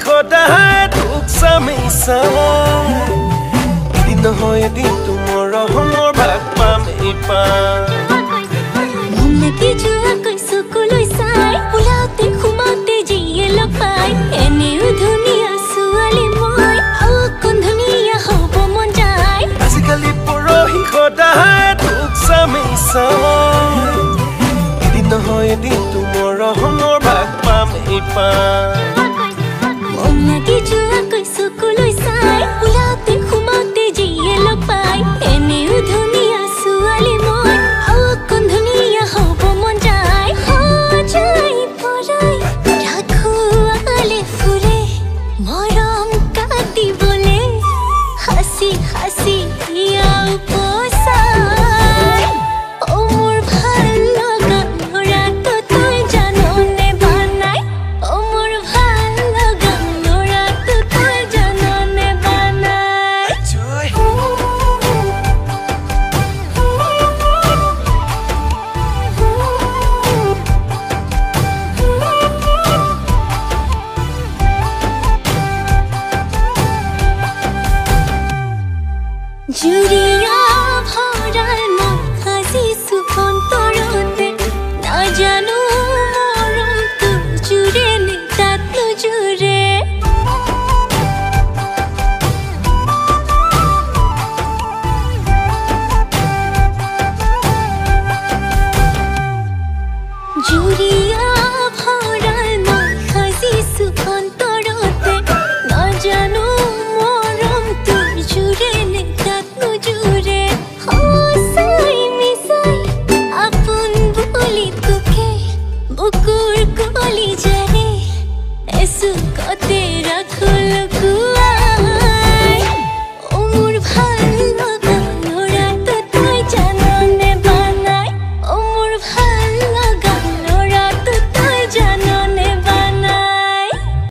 সদায় তোক চামেই চাই। এদিন নহয় এদিন তোমাৰ মৰমৰ ভাগ পামেই পাম। মন লাগি যোৱাকৈ চকুলৈ চাই, ওলাওতে সোমাওতে যিয়ে লগ পায়। এনেও ধুনীয়া ছোৱালী মই, আৰু অকণ ধুনীয়া হ'ব মন যায়। আজিকালি পৰহি সদায় তোক চামেই চাই। এদিন নহয় এদিন তোমাৰ মৰমৰ ভাগ পামেই পাম। মন লাগি যোৱা